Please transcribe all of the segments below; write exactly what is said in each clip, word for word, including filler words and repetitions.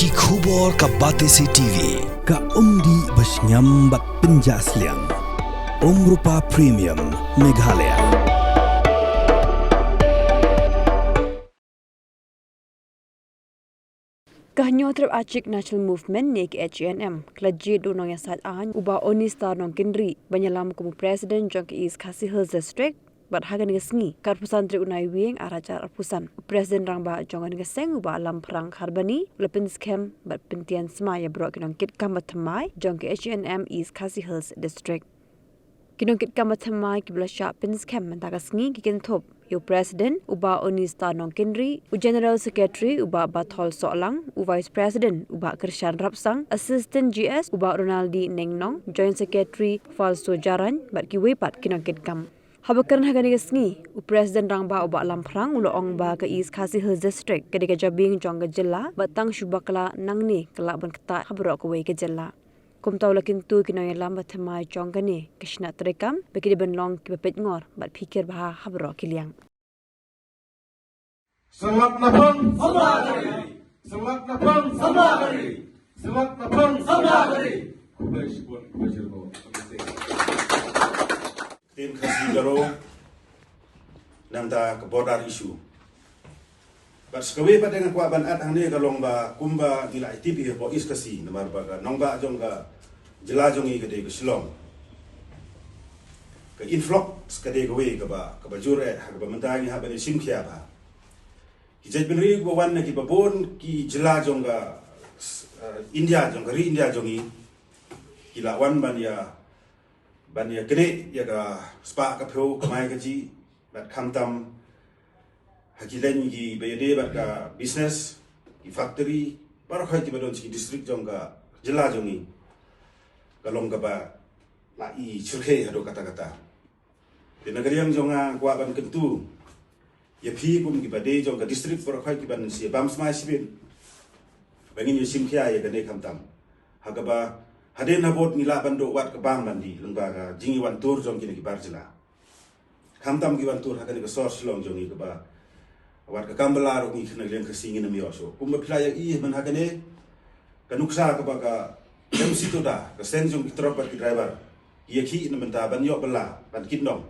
Ki khubor ka Batesi T V, ka umdih ba shngiam bad pynjah sliang. Umrupa Premium, Meghalaya. Ka Hynñiewtrep Achik National Movement ne ka H A N M, ka la jied da u nongïasaid aiñ u Bah Onistar Nongkynrih ban ïalam kum u President jong ka East Khasi Hills District. Bad ha kane ka sngi, ka arphew san tarik u Naiwieng arhajar arphew san, u President Rangbah jong kane ka seng u Bah Lamphrang Kharbani u la pynskhem bad pyntian smai ïa baroh ki nongkitkam ba thymmai jong ka H A N M East Khasi Hills District. Ki nongkitkam ba thymmai kiba la shah pynskhem mynta ka sngi ki kynthup ïa u President u Bah Onistar Nongkynrih, u General Secretary u Bah Bathol Sohlang, u Vice President u Bah Kyrshan Rapsang, Assistant G S u Bah Ronaldi Nengnong, Joint Secretary Falso Jarain bad kiwei pat ki nongkitkam. Haba kren ha kane ka sngi, u President Rangbah u Bah Lamphrang u la ong ba ka East Khasi Hills District ka dei ka jabieng jong ka jylla bad tang shu bakla nangne ka lah ban ktah ha baroh kawei ka jylla. Kumta u la kyntu ïa ki nongïalam ba thymmai jong kane ka shnat treikam ba ki dei ban long kiba peitngor bad phikir bha ha baroh ki liang. Sngewbha na pang. Sngewbha na pang. Sngewbha na pang. Sngewbha na pang. Khublei shibun, khublei shibun. Ktien Khasi Garo, nangta ka border issue. Bad sa kawei pat nga kwah ban add hangne ka long ba kumba ngi la ïatip hi hapoh East Khasi, namar ba ka nongbah jong ka jylla jong ngi ka dei ka Shillong. Ka influx ka dei kawei kaba, kaba jur eh, ha kaba mynta ngi hap ban ïa shim khia bha. Ki jaitbynriew kiba wan na kiba bun ki jylla jong ka, eh, India, jong ka ri India jong ngi, ki la wan ban ïa, ban ïa knieh ïa ka spah ka phew, ka mai ka jih, bad khamtam ha ki leng kiba ïadei bad ka business, ki factory, baroh kiba don sha ki district jong ka jylla jong ngi, ka long kaba la i shyrkhei haduh katta katta. Te na ka liang jong nga kwah ban kyntu ïa phi kum kiba dei jong ka district baroh kiban sa bam smai shibit ba ngin ïa shim khia ïa kane khamtam. Ha kaba hadien habud ngi lah ban duh wat ka bam ban dih lyngba ka jingïawan tur jong kine ki bar jylla. Khamtam ki wan tur ha kane ka sor Shillong jong ngi kaba wat ka kam ba la ruh ngi kane ka liang Khasi ngin ym ïoh shuh. Kumba phi la ïa i man ha kane ka nuksa kaba ka M C Tuda, ka seng jong ki truck bad ki driver ki ïa khih na bynta ban ïoh bylla ban kit nong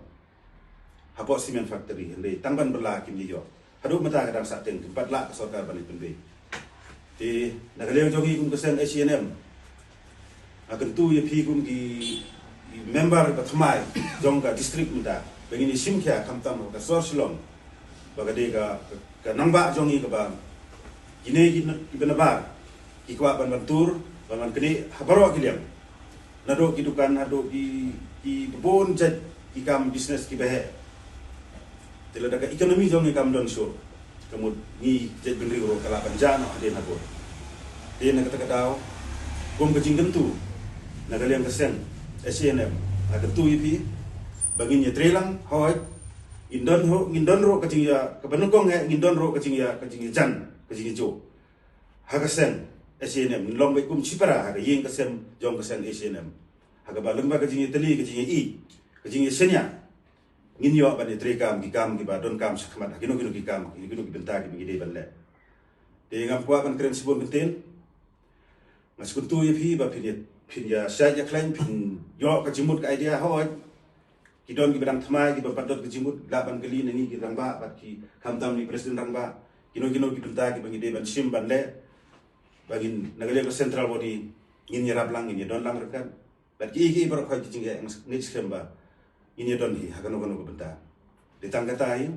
hapoh cement factory, hynrei tang ban bylla kim ïoh. Haduh mynta ka dang sahteng, kim pat lah ka sorkar ban ïa pynbeit. Te na ka liang jong ngi kum ka seng H A N M, nga kyntu ïa phi kum ki, ki member ba thymmai jong ka district mynta ba ngin ïa shim khia khamtam ka sor Shillong ba ka dei ka, ka, ka nongbah jong ngi kaba kine ki, kiba nabar ki kwah ban wan tur ban wan knieh ha baroh ki liang. Naduh ki dukan haduh ki, ki bun jait ki kam business kiba heh. Te lada ka economy jong ngi kam don shuh, ka mut ngi jaitbynriew ruh ka lah ban jah noh hadien habud. Te na kata ka daw, kum ka jingkyntu na ka liang ka seng H A N M, nga kyntu ïa phi ba ngin ïa trei lang, hooid, ngin don ruh, ngin don ruh ka jingïa, kaba nyngkong eh ngin don ruh ka jingïa, ka jingïajan, ka jingïajuh ha ka seng H A N M, ngin long beit kum shipara ha ka ïing ka sem jong ka seng H A N M. Ha kaba lyngba ka jingïatylli, ka jingïaieit, ka jingïashaniah, ngin ïoh ban ïa trei kam ki kam kiba donkam shakhmat ha kino kino ki kam, kino kino ki bynta kiba ngi dei ban leh. Te ngam kwah ban kren shibun kyntien. Nga sngewthuh ïa phi ba phin ïa, phin ïa shait ïa khlaiñ, phin ïoh ka jingmut ka idea, hooid. Ki don kiba dang thymmai kiba pat don ka jingmut, lah ban kylli na ngi ki rangbah bad ki khamtam na i president rangbah, kino kino ki bynta kiba ngi dei ban shim ban leh ba ngin na ka liang ka central body ngin ïarap lang, ngin ïadon lang ryngkat. Bad kiei kiei baroh khoit ki jingeh nga ngeit skhem ba ngin ïadon hi ha kano kano ka bynta. Dei tang kata hi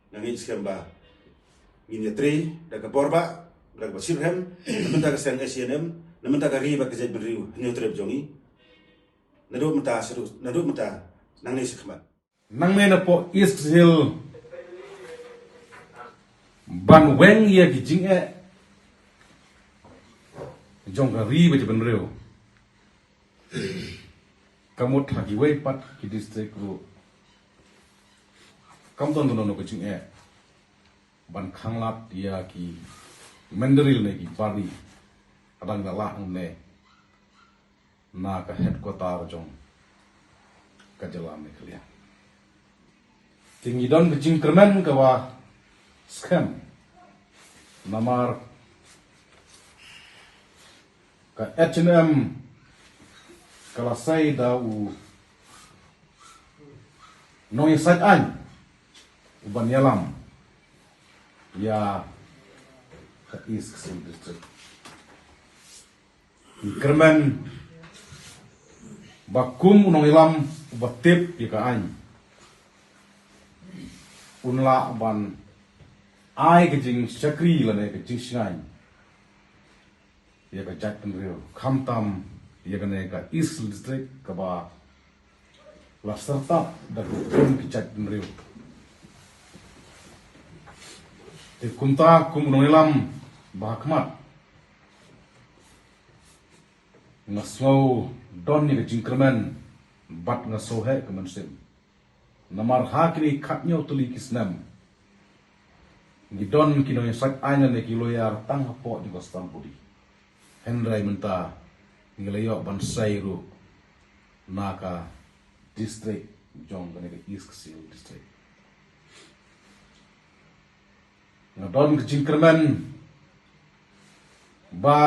nga ngeit skhem ba ngin ïatrei da ka bor ba, da kaba shitrhem na bynta ka seng H A N M, na bynta ka ri bad ka jaitbynriew Hynñiewtrep jong ngi. Naduh mynta shaduh, naduh mynta nangne shakhmat. Nangne napoh East Khasi Hills ban weng ïa ki jingeh jong ka ri bad jaitbynriew. Ka mut ha kiwei pat ki district ruh kam don kano kano ka jingeh ban khanglad ïa ki hynriew ne ki bar ri hadang da lah hangne na ka headquarter jong ka jylla Meghalaya. Te ngi don ka jingkyrmen kaba skhem namar Ka H and M ka la sei da u nongïasaid aiñ u ban ïalam ïa ka East Khasi Hills District. Ngi kyrmen ba kum u nongïalam uba tip ïa ka aiñ un lah ban ai ka jingshakri lane ka jingshngaiñ ïa ka jaitbynriew, khamtam ïa kane ka East District kaba la syrtap da ki bun ki jaitbynriew. Te kumta kum u nongïalam ba ha khmat nga sngew don ïa ka jingkyrmen bad nga sngewheh ka mynsiem. Namar ha kine khathynñiew tylli ki snem ngi don ki nongïasaid aiñ lane ki lawyer tang hapoh jong ka stamp body. Hynrei mynta ngi la ïoh ban sei ruh na ka district jong kane ka East Khasi Hills District. Nga don ka jingkyrmen ba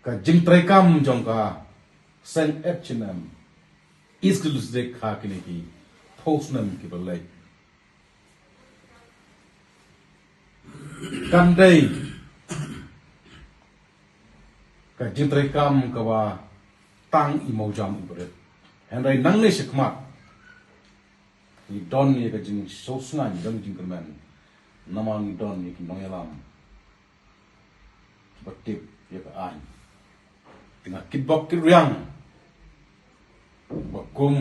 ka jingtreikam jong ka seng H and M East Khasi Hills District ha kine ki phew snem kiba leit kan dei ka jingtreikam kaba tang i mawjam i barit. Hynrei nangne shakhmat ngi don ïa ka jingsngewsngaiñ, don jingkyrmen namar ngi don ïa ki nongïalam kiba tip ïa ka aiñ. Te nga kitbok kitrwiang ba kum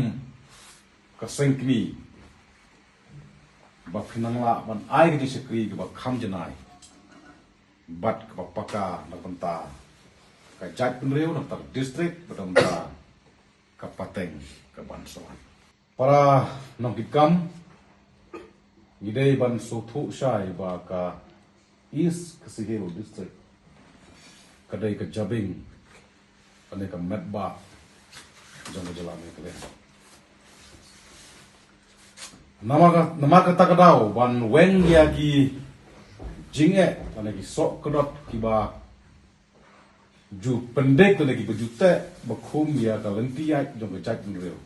ka seng kmie ba phin nang lah ban ai ka jingshakri kaba kham janai bad kaba paka na ka bynta ka jaitbynriew, na ka bynta ka district bad na ka bynta ka pateng ka ban sa wan. Para nongkitkam, ngi dei ban sngewthuh shai ba ka East Khasi Hills District ka dei ka jabieng lane ka metbah jong ka jylla Meghalaya. Namar ka, namar kata ka daw ban weng ïa ki jingeh lane ki sohkdot kiba ju pyndik lane kiba ju teh ba khum ïa ka lynti ïaid jong ka jaitbynriew.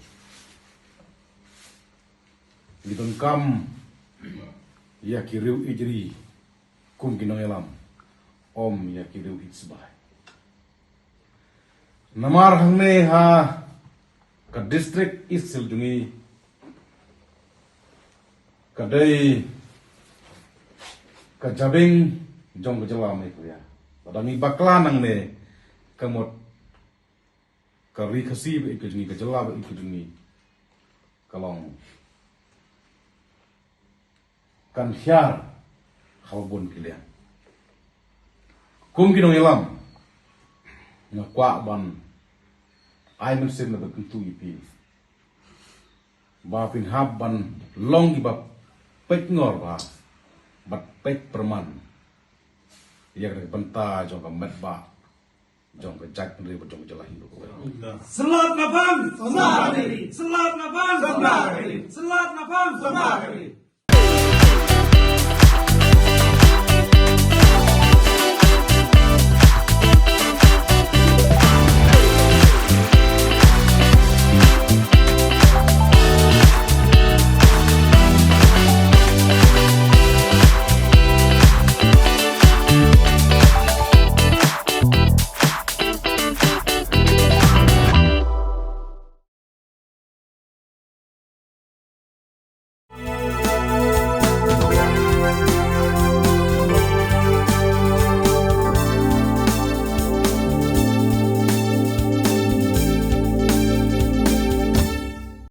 Ngi donkam ïa ki riew ïeit ri kum ki nongïalam, ym ïa ki riew ïeit sbai. Namar hangne ha ka district East Khasi Hills jong ngi ka dei ka jabieng jong ka jylla Meghalaya. Lada ngi bakla nangne ka mut ka ri Khasi ba ïeit ka jong ngi, ka jylla ba ïeit ka jong ngi ka long kan hiar ha ba bun ki liang. Kum ki nongïalam, nga kwah ban ai mynsiem na ba kyntu ïa phi ba phin hap ban long kiba peit ngor bha bad peit pyrman ïa ka bynta jong ka metbah jong ka jaitbynriew bad jong ka jylla hi ruh. Sylloh na bam, sylloh na bam, sylloh na bam, sylloh na bam.